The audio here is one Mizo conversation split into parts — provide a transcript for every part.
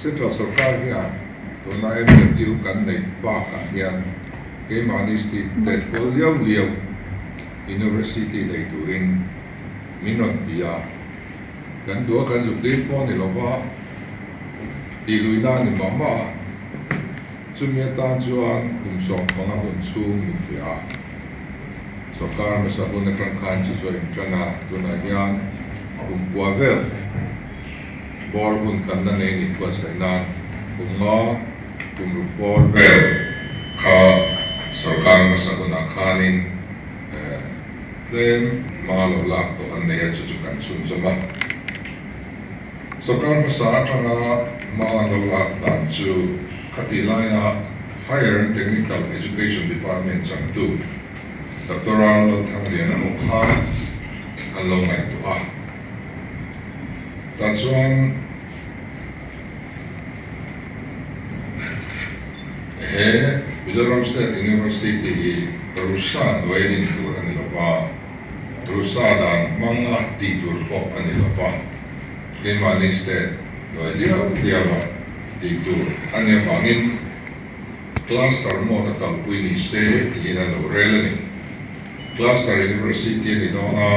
Central sorkar hian tuna MZU kan neih bakah hian keimahni state te pual liau liau University nei turin min rawn ti a, kan duh a kan zuk dil pawh a ni lova, tihluihna a ni mah mah a, chumi atan chuan kum 15 hun chhung min pe a, sorkar hmasa hun atang khan chu chu a intan a, tunah hian kum kua vel bawr hun kan la nei a nih buatsaih nan kum nga kum ruk bawr vel kha sorkar hmasa hunah khanin Tlem hma lo lak tawh an nei a, chu chu kan chhunzawm a. Sorkar hmasa atanga hma lo lak dan chu khatih laia Higher and Technical Education Department changtu Doctor Ral Lalthangliana ho khan an lo ngaihtuah a. Tah chuan He Mizoram State University hi Rusa hnuai rin tur a ni lo va, Rusa dan hmanga tih tur pawh a ni lo va, keimahni state hnuai liau liaua tih tur a nih avangin Cluster mode a kalpui ni se tiin an lo rel a ni. Cluster University a ni dawn a,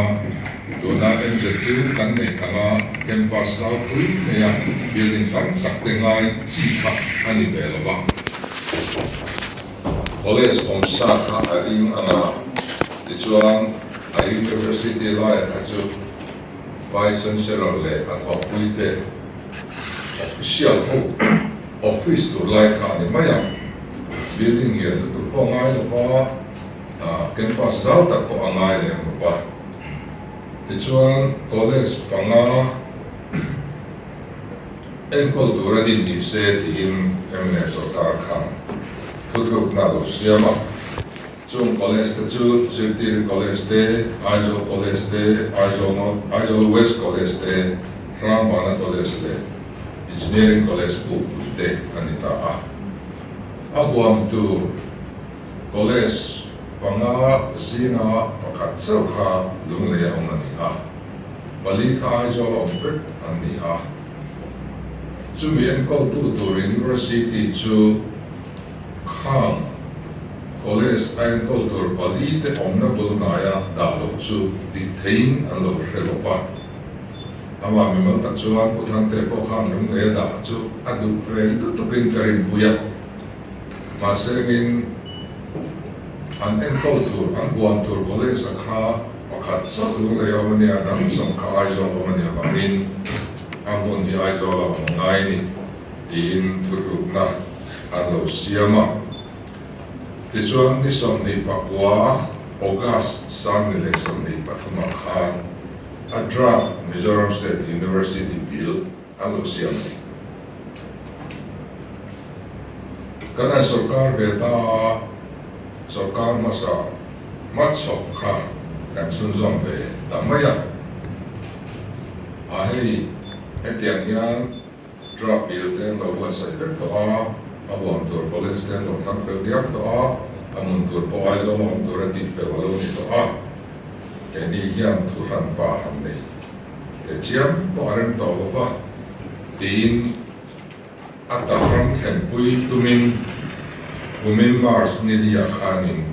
tuna MZU kan neih anga campus zau pui mai a building tam tak te ngai chi kha a ni ve lo va. College awm sa kha a ring anga, tichuan a University laia kha chu Vice Chancellor leh a thawhpui te official ho office tur lai kha a ni mai a, building lian lutuk pawh ngai lo va. Campus zau tak pawh a ngai lem lo va. Tichuan college panga enkawl tur a din ni se tiin mla sorkar khan thutlukna a lo siam a. Chung college te chu Zirtiri College te, Aizawl College te, Aizawl North, Aizawl West College te, Hrangbana College leh Engineering College Pukpui te a ni ta a. A huam tur. College panga zinga pakhat chauh kha Lunglei a awm a ni a, pali kha Aizawl a awm vek an ni a. Chumi enkawltu tur University chu khang College a enkawl tur pali te awmna bul hnaia dah loh chu dik theiin an lo hre lo va. Amah mimal tak chuan Pu Thangte pawh khan Lunglei a dah chu a duh ve lutukin ka rinpui a. Mahse engin an enkawl tur, an huam tur college a kha pakhat chauh Lunglei a awm a nia, dang zawng kha Aizawl a awm a nia vangin a hmun hi Aizawl a awm a ngai ni tiin thutlukna an lo siam a. Tichuan ni 29 August 2023 ah khan a draft Mizoram State University Bill an lo siam a ni. Kan han sorkar ve ta a, sorkar hmasa hmachhawp kha kan chhunzawm ve ta mai a. A hei hetiang hian draft bill te an lo buatsaih vek tawh a, a huam tur college te an lo thlang fel diam tawh a, a hmun tur pawh Aizawl a awm tur a tih fel a lo ni tawh a. Keini hian thu hranpa han nei teh chiam pawh a rem tawh lo va tiin a tak ram thlenpui tumin kumin March ni liah khanin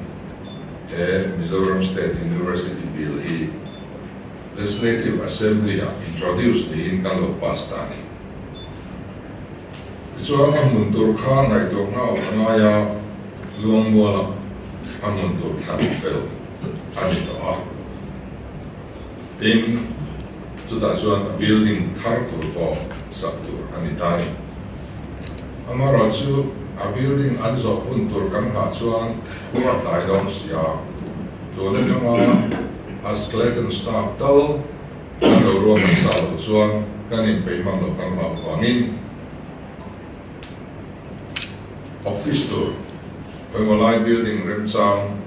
he Mizoram State University Bill hi Legislative Assembly-ah introduce niin kan lo pass ta a ni. Tichuan a hmun tur kha ngaihtuah nghal a ngai a, Luangmuala a hmun tur thlan fel a ni tawh a. Tin, chutah chuan a building thar tur pawh sak tur a ni ta a ni. Amaherawhchu a building an zawh hun tur kan nghah chuan khua a tlai dawn si a, tun atanga a skeleton staff tal kan lo ruahman sa loh chuan kan inpeih hman loh kan hlauh vangin office tur pawimawh lai building remchang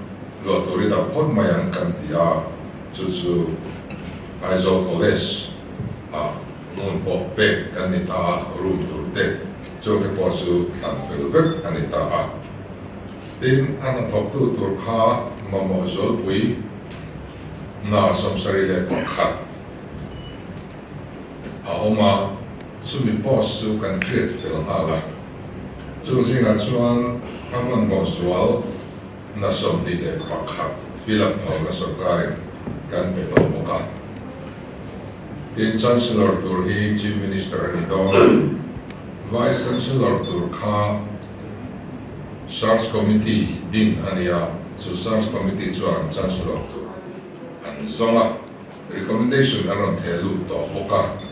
luah tur i dah phawt mai ang kan ti a. Chu chu Aizawl College ah hmun pawh pek kan ni ta a, room tur te chu te pawh chu thlan fel vek a ni ta a. Tin, a hnathawktu tur kha mamawh zualpui hna 71 a awm a, Chumi post chu kan hriat fel nghal a. Chung zingah chuan a hmanhmawh zual na 21 fill up phalna sorkarin kan pe tawh bawk a. Tin, Chancellor tur hi Chief Minister a ni dawn a, Vice Chancellor tur kha Search Committee din a ni a, chu Search Committee chuan Chancellor tur an zawng a. Recommendation an rawn theh lut tawh bawk a.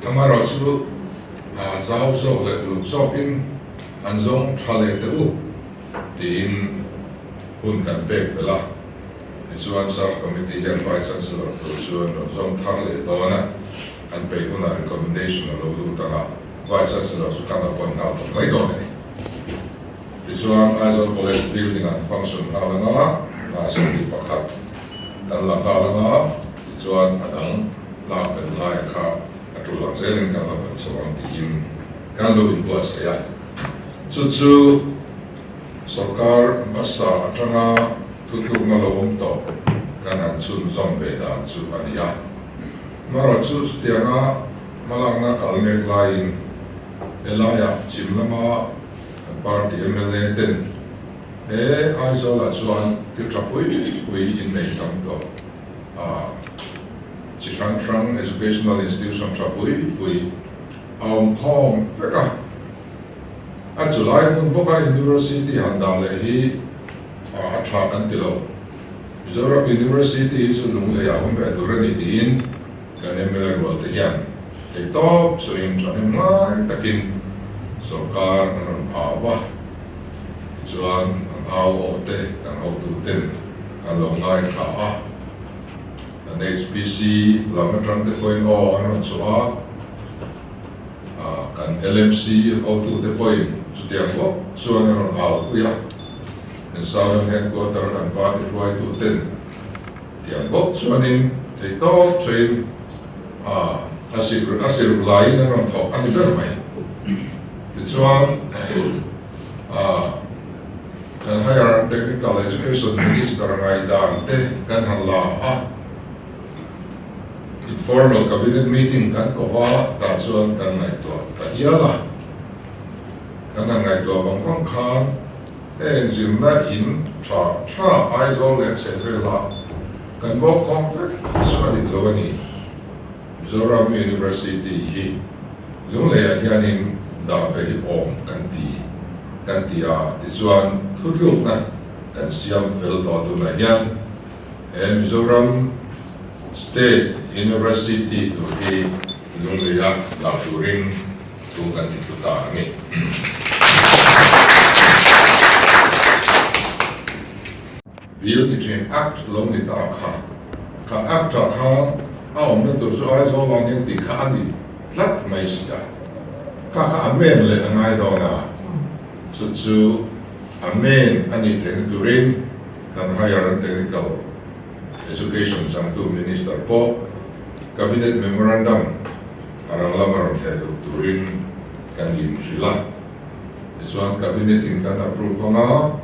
Amaherawhchu zau zawk leh uluk zawkin an zawng tha leh teh u tiin hun kan pek belh a. Tichuan Search Committee hian Vice Chancellor tur chu an rawn zawng thar leh dawn a, an peih hunah recommendation a lo lut ang a, Vice Chancellor chu kan appoint nghal tawh mai dawn a ni. Tichuan Aizawl College building an function nghal ang a, hna 21 kan la nghal ang a, tichuan a dang lak belh laia kha a tul ang zelin kan la belh chho ang tiin kan lo inbuatsaih a. Chu chu sorkar hmasa atanga thutlukna lo awm tawh kan han chhunzawm ve dan chu a ni a. Amaherawhchu chutianga hmalakna kal mek laiin helaiah chhim lama Kan party mla ten he Aizawlah chuan thil tha pui pui in nei tam tawh a, chi hrang hrang educational institution tha pui pui a awm khawm vek a. A chulai hmun bawka University han dah leh hi a tha kan ti lo. Mizoram University hi chu lungleiah awm ve tur a ni tiin kan mla rual te hian theihtawp chuin thahnem ngai takin sorkar an rawn au va, tichuan an au awh te kan hotu ten an lo ngaithla a, kan HPC lam atang te pawhin aw an rawn chhuah a, kan LMC hotu te pawhin chutiang bawk chuan an rawn au pui a, kan Southern Headquarter kan party hruaitu ten Tiang bawk chuanin theihtawp chuin a sir a siruk laiin an rawn thawk a ni ber mai. Tichuan kan Higher Technical Education Minister ngaihdan te kan han la a, informal cabinet meeting kan ko va, tah chuan kan ngaihtuah ta hial a. Kan han ngaihtuah vang vang khan Heng zirna in tha tha Aizawl leh chhehvela kan bawk khawm vek chu a dik lo a ni. Mizoram University hi Lungleiah hianin dah ve hi awm kan ti kan ti a, tichuan thutlukna kan siam fel tawh tunah hian he Mizoram State University tur hi Lungleia dah turin Thu kan ti tlu ta a ni. Bill ti thin Act lo ni ta kha, kha Act ah khan a awmna tur chu Aizawl ah nen tih kha a ni tlat mai si a. Kha kha amen leh a ngai dawn a, chu chu amen a nih theihna turin kan Higher and Technical Education changtu Minister pawh Cabinet Memorandum A rang lama rawn theh duh turin kan inhrilh a, tichuan Cabinet in kan approve anga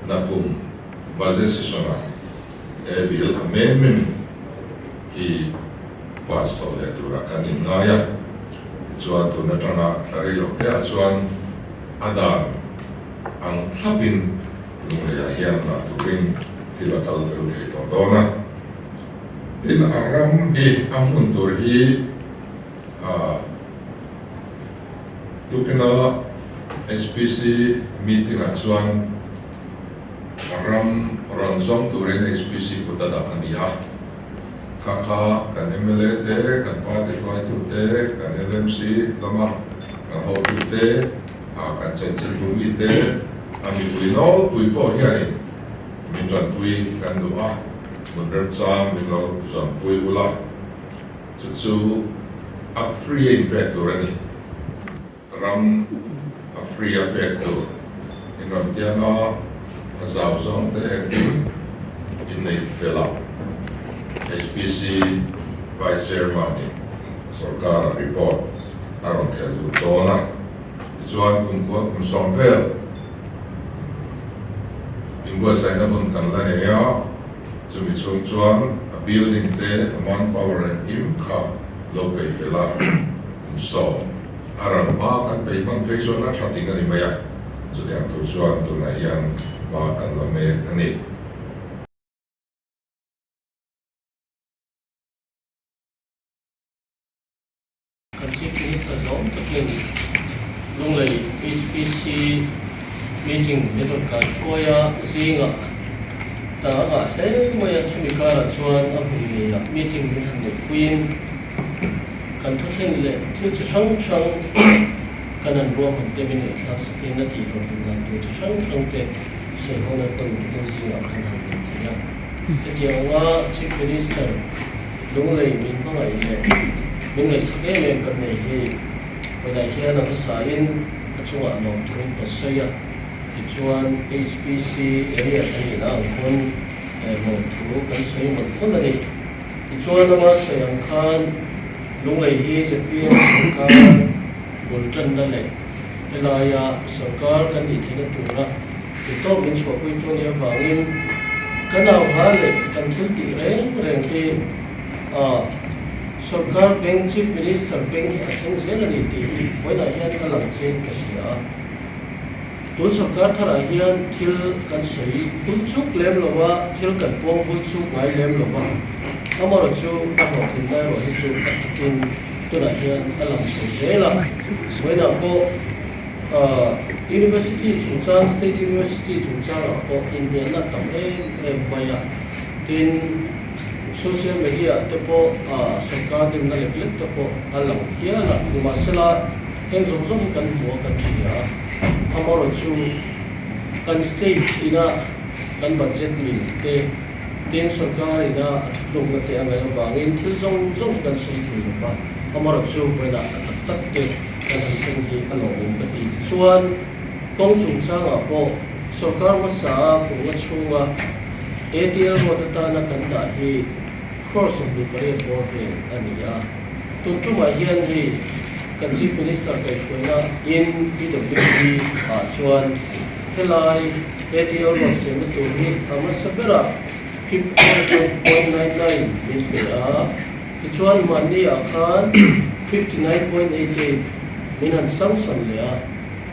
nakum budget session ah he bill amendment hi pass chhoh leh turah kan inngai a, tichuan tun atanga thla rei loh te ah chuan a dan ang thlapin Lungleiah hian dah turin thil a kal fel thei tawh dawn a. Tin, a ram hi a hmun tur hi tukina HPC meeting ah chuan a ram rawn zawng turin HPC kut a dah a ni a. Kha kha kan mla te, kan party hruaitu te, kan LMC lama kan hotu te, kan chanchinbu mi te, a mipui nawlpui pawh hianin min tanpui kan duh a. Hmun remchang min lo zawnpui ula, chu chu a free a inpek tur a ni. Ram a free a pek tur in rawn tiang a, a zau zawng te engkim innei fel a. HPC Vice Chairman in sorkar report a rawn theh lut dawn a, tichuan kum kua kum sawm vel, Inbuatsaihna hun kan la nei a, chumi chhung chuan a building te, a manpower engkim kha. lo peih fel a, kum sawm a ran hma kan peih hman phei chuan a tha ting a ni mai a, chutiang tur chuan tunah hian hma kan la mek a ni. Kan Chief Minister zawng takin Lunglei HPC meeting min rawn kai hruai a, zingah ta a ngah hle mai a, chumi karah chuan a hmun ngeiah meeting min han neihpuiin kan thuthleng leh thil chi hrang hrang kan han ruahman te min ngaihthlak sakin a tih hlawhtlin dan tur chi hrang hrang te sawi hawn an hawn tukin zingah khan han nei thei a. Hetianga Chief Minister Lunglei min hmangaih leh min ngaihsak em em kan nei hi vawiinah hian a hmasain a chungah lawmthu ka sawi a, tichuan HPC area kan nihna ang pawn lawmthu kan sawi mawlh mawlh a ni. Tichuan ama sawi ang khan Lunglei hi zpm sorkar bul tanna leh helaia sorkar kan nih theihna tura Tih min chhuahpui tu nih avangin kan auhla leh kan thil tih reng reng hi Sorkar beng, Chief Minister beng hi a thleng zel a ni tih hi vawiinah hian a lang chiain ka hria a. Tun sorkar tharah hian thil kan sawi vul chuk lem lo a, thil kan pawng vul chuk ngai lem lo a, amaherawhchu a hlawhtlinna erawh hi chu a takin tunah hian a lang chho zel a. Vawiinah pawh University chungchang, State University chungchangah pawh inhnialna tam em em mai a, tin social media ah te pawh sorkar dinna lek lek te pawh a lang hial a, nimahsela heng zawng zawng hi kan hmu a kan hria a, amaherawhchu kan state ina kan budget mil te, tin sorkar ina a thutlukna te a ngaih avangin thil zawng zawng hi kan sawi thei lo va, amaherawhchu vawiinah a tak tak te. Kan han thleng hi a lawmawm ka ti. Tichuan, kawng chungchangah pawh sorkar hmasa a kumnga chhunga ATL road atana kan dah hi crore 28 bawr vel a ni a. Tun tumah hian hei kan Chief Minister kaihhruaina in PWD ah chuan helai ATL road siamna tur hi a hmasa berah 55.99 min pe a. Tichuan mahni ah khan 59.88 min han sanction leh a,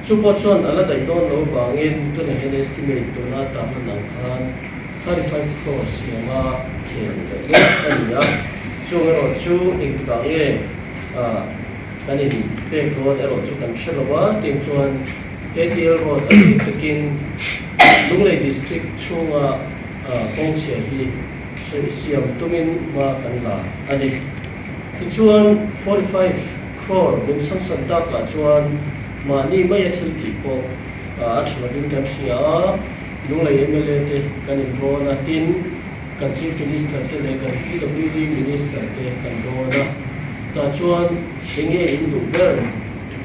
chu pawh chuan a la daih dawn lo vangin tuna hian estimate tuna tahman ang khan 35 crore siama khel leh mek a ni a, chung erawh chu engtikah nge kan in pek dawn erawh chu kan hre lo a, tiang chuan ATL road a bik takin Lunglei district chhunga kawngchhia hi Sawi siam tumin hma kan la a ni. Tichuan, 45 crore min sanction takah chuan mahni maia thil tih pawh a tha lovin kan hria a, Lunglei mla te kan inrawn a, tin, kan Chief Minister te leh kan PWD Minister te kan rawn a. Tah chuan eng nge in duh ber,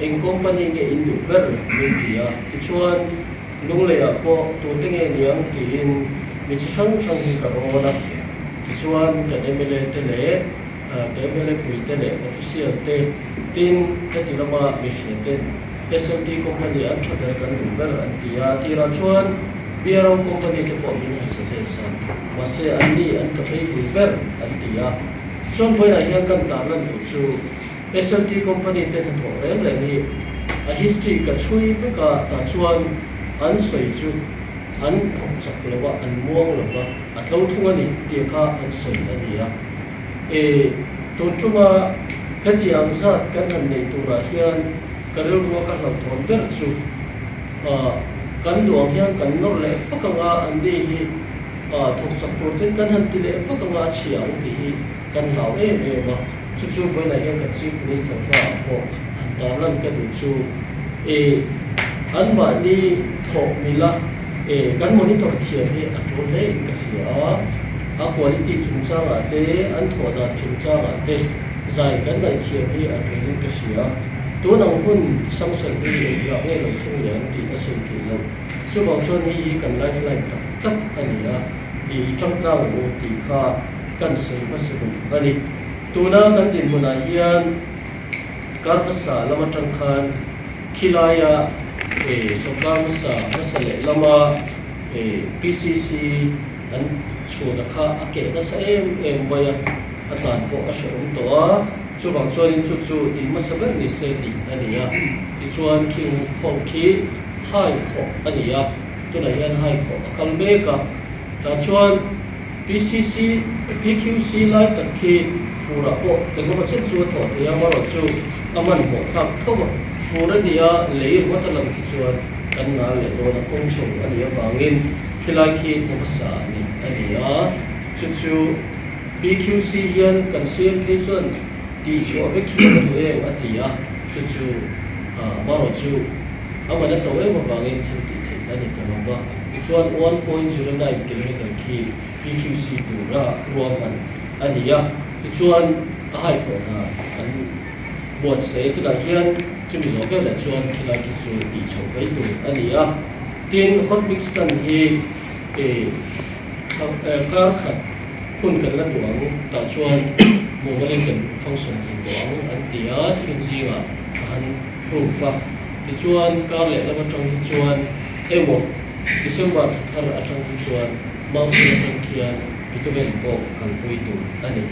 eng company nge in duh ber min ti a. Tichuan, Lungleiah pawh tute nge niang tiin mi chi hrang hrang hi ka rawn a, tichuan kan mla te leh ka mla pui te leh official te tin heti lama mi hria ten SLT company an tha ber kan duh ber an ti a, tirah chuan BRO company te pawh min han suggest a, mahse an ni an ka phei pui ber an ti a, chuan vawiinah hian kan tarlan duh chu. SLT company te hnathawh reng reng hi a history ka chhui vek a, tah chuan an sawi chu an thawk chak lo a, an muang lo va, a tlo thung a ni tih kha an sawi a ni a. E, tun tuma heti ang zat kan han nei turah hian ka rilrua ka hlauhthawn ber chu kan duh ang hian kan nawr leh vak ang a, an ni hi thawk chak tur ten kan han ti leh vak ang a, a chhia ang tih hi kan hlau em em a. Chu chu vawiinah hian kan Chief Minister hmaah pawh han tarlan ka duh chu e anmahni thawh mila e kan monitor thiam hi a tul hle in ka hria a, a quality chungchangah te an thawh dan chungchangah te zai kan ngaihthiam hi a tul in ka hria. Tun ang hun sanction hi engtikah nge lo thleng leh ang tih a sawi theih loh. Chuvang chuan hei hi kan lifeline tak tak a ni a, i tangtlang ang u tih kha kan sawi hmasa duh a ni. Tuna kan dinhmunah hian kar hmasa lam atang khan khilaia sawrkar hmasa hmasa leh lama PCC an chhuna kha a keh nasa em em mai a. a tlan pawh a hrehawm tawh a, chuvang chuanin chu chu tih hmasa ber ni se tih a ni a. Tichuan khing khawm khi hai khawh a ni a, tunah hian hai khawh a kal mek a, tah chuan PCC, PQC lai tak khi furah pawh engemaw chen chu a thawh thei a, amaherawhchu a hmanhmawh thlak tho a, fur a nia lei ringawt a lang khi chuan kan ngal leh dawn a, kawng chho a nih avangin khilai khi hna hmasa ni a ni a, chu chu PQC hian kan siam phei chuan tih chhuah vek hi a va duh em a ti a, chu chu amaherawhchu a man a to em avangin thil tih theih a ni ta lo va. Tichuan 1.09 kilometre khi PQC tura ruahman a ni a, tichuan a haihawh hna an buatsaih tunah hian chumi zawh velah chuan khilai khi chu tih chhoh mai tur a ni a. Tin, hot mix plan hi kar khat hun kan la duh ang tah chuan mumal in kan function thei tawh ang an ti a, thil zingah ka han proof a. Tichuan kar leh lam atang hi chuan emaw December thla thar atang hi chuan Mausen atang khian bitumen pawh kalpui tur a ni.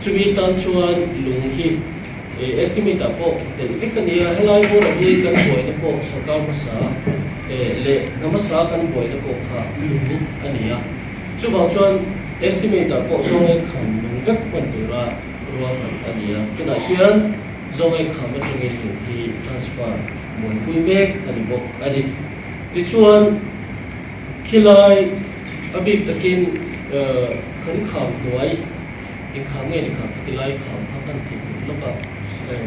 Chumi tan chuan lung hi estimate ah pawh telh vek a ni a, helai hmunah hi kan buaina pawh sorkar hmasa leh hna hmasa kan buaina pawh kha lung a ni a. Chuvang chuan estimate ah pawh zawnge kham lung vek hman tura ruahman a ni a. Tunah hian zawnge kham atangin lung hi transfer buaipui mek a ni bawk a ni. Tichuan khilai a bik takin kan kham hnuai Inkham nge ni kha khati lai kham kha kan thei hmun lawk a,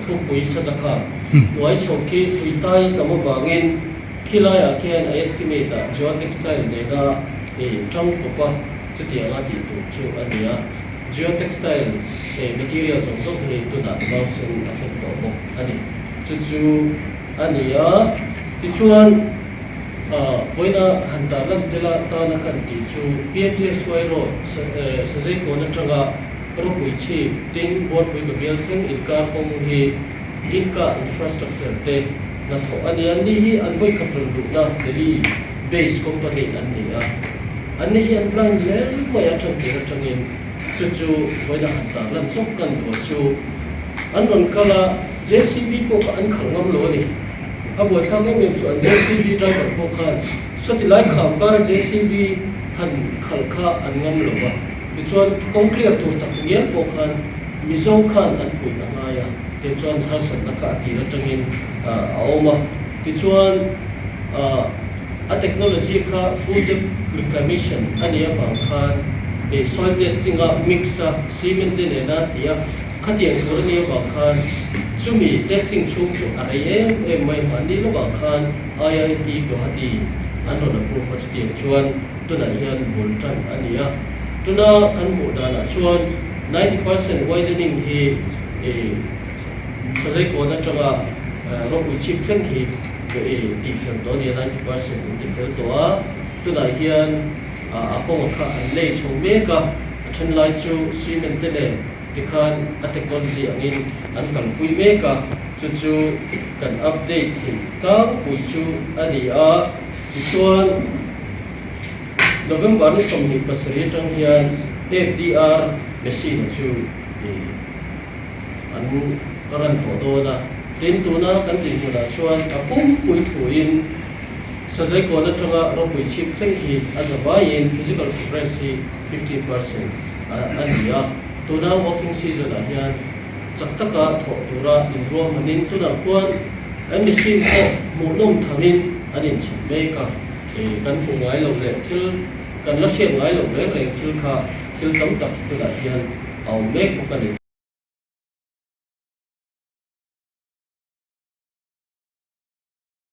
thupui saza kha hnuai chho khi tui tai a tam avangin khi laiah khian a estimate ah geotextile nena tang kawp a chutianga tih tur chu a ni a, geotextile material zawng zawng hi tunah mausen a thleng tawh bawk a ni. Chu chu a ni a, tichuan. Vawiina han tar lan tel a tana kan tih chu PMJSY Road Sazeikawn atanga ropui chhip tin Buarpui ka bial thleng inkar kawng hi Inka Infrastructure te hnathawh a ni a, ni hi an vawikhat rawn luhna Delhi base company an ni a, an ni hi an blind hle mai a tan tur atangin chu chu vawiina han tar lan chawk kan duh chu an rawn kal a JCB pawh kha an khalh ngam lo a ni. A buaithlak em em chu an JCB driver pawh khan sawti lai kham kara JCB han khalh kha an ngam lo va, tichuan kawng clear tur tak ngial pawh khan Mizo khan an puih a ngai a, tichuan harsatna kha a tir atangin a awm a, tichuan a technology kha full depth reclamation a nih avang khan soil testing a mix a cement te nena tia Khatiang tur a nia vang khan chumi testing chhung chu a rei em em mai mahni lovah khan IIT Guwahati an rawn approve a chutiang chuan tunah hian bul tan a ni a. Tuna kan hmuh danah chuan 90% widening hi Sazaikawn atanga ropui chhip thleng hi tihfel tawh a ni a, 90% an tifel tawh a. Tunah hian a kawnga kha an lei chho mek a, a then lai chu cement te nen tikhan a technology angin an kalpui mek a, chu chu kan update theih tlangpui chu a ni a. Tichuan November ni 27 atang hian FDR machine a chu an ran tawh dawn a, tin tuna kan dinhmunah chuan a pumpui thuin Sazaikawn atanga ropui chhip thleng hi a za vaiin physical progress hi 50% a ni a, tuna working season ah hian chak taka thawh tura inruahmanin tunah khuan an machine pawh hmuhnawm thamin an inchhawp mek a, kan hmuh ngai lo leh thil kan la hriat ngai lo reng reng thil kha thil tam tak tunah hian a awm mek bawk a ni.